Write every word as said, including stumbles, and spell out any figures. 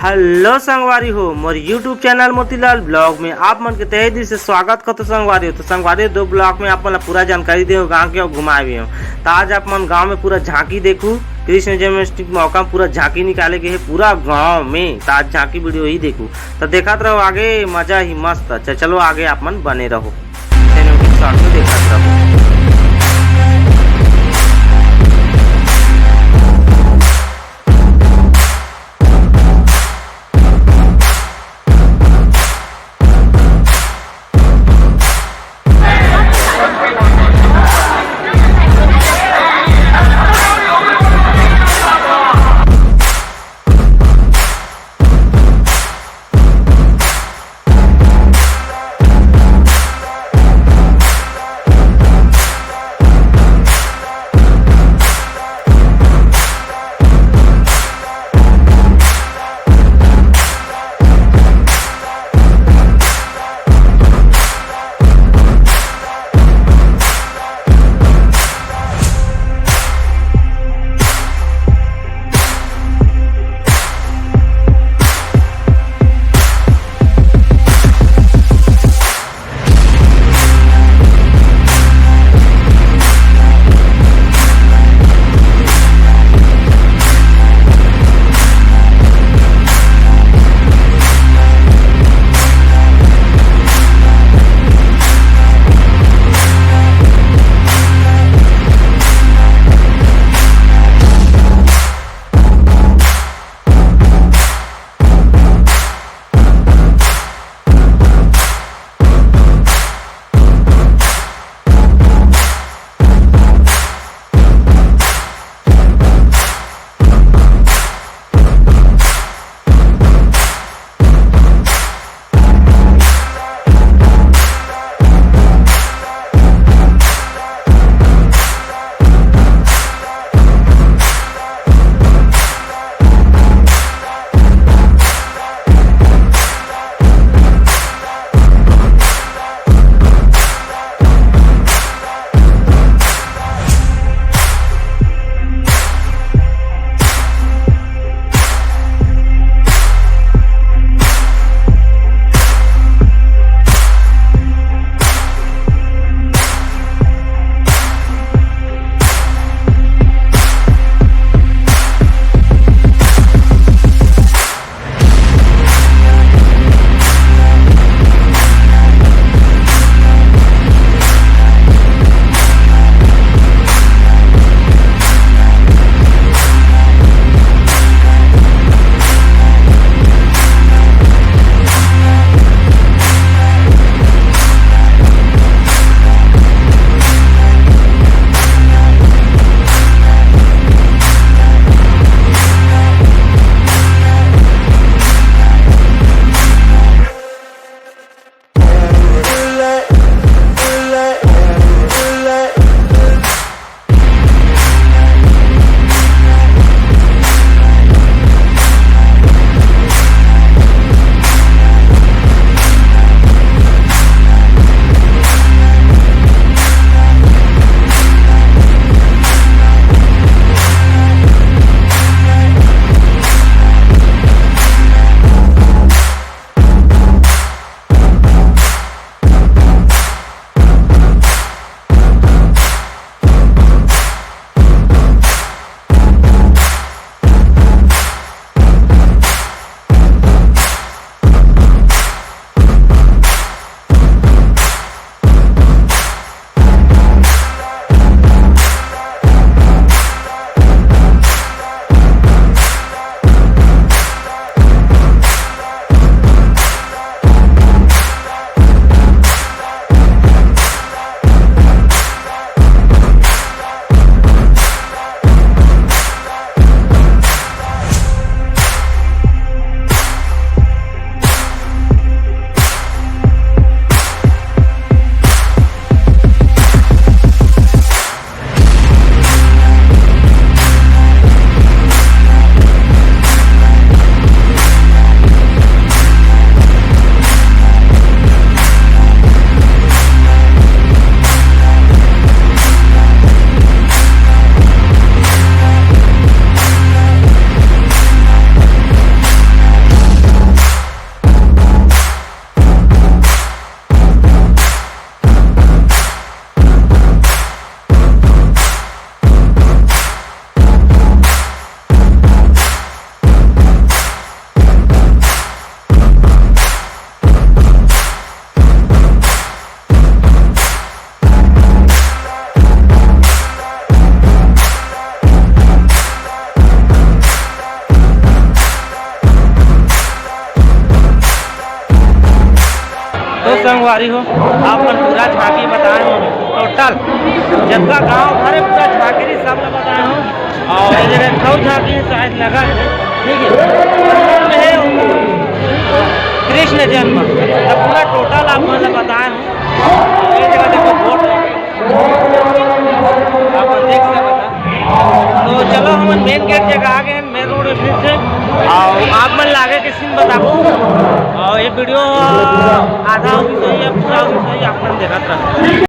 Hello संगवारी हो, मोर YouTube channel Motilal blog में आप मन के तहे दिल से स्वागत करथों संगवारी हो। तो संगवारी हो, दो ब्लॉग में आप मन ला पूरा जानकारी दे हो, गाँव के अउ घुमाए भी हो। तो आज आप मन गाँव में पूरा झांकी देखू, कृष्ण जन्माष्टमी के मौका में पूरा झांकी निकाले गए है पूरा गाँव में। तो आज झांकी वीडियो ही देखू, तो देखत रहो आगे, मजा ही मस्त। अच्छा चलो आगे आप मन बने रहो, सिनेमैटिक शॉट में देखत रहो। चल, जतका गांव भरे पूरा झांकी रहिस, सब ला बताए हंव। अउ ये जगह एक ठो झांकी हे, शायद लगा हे, ठीक हे, में हे कृष्ण जन्म, त पूरा total आप मन ला बताए हंव। ये जगह देखो, board लगे हे, आप मन देख सकत हव। तो चलो, हमन main gate जगह आ गए हन, main road में फिर से। अउ आप मन ला आगे के scene बताबो। अउ ये video आधा हो गिस होही या पूरा हो गिस होही, आप मन देखत रहो।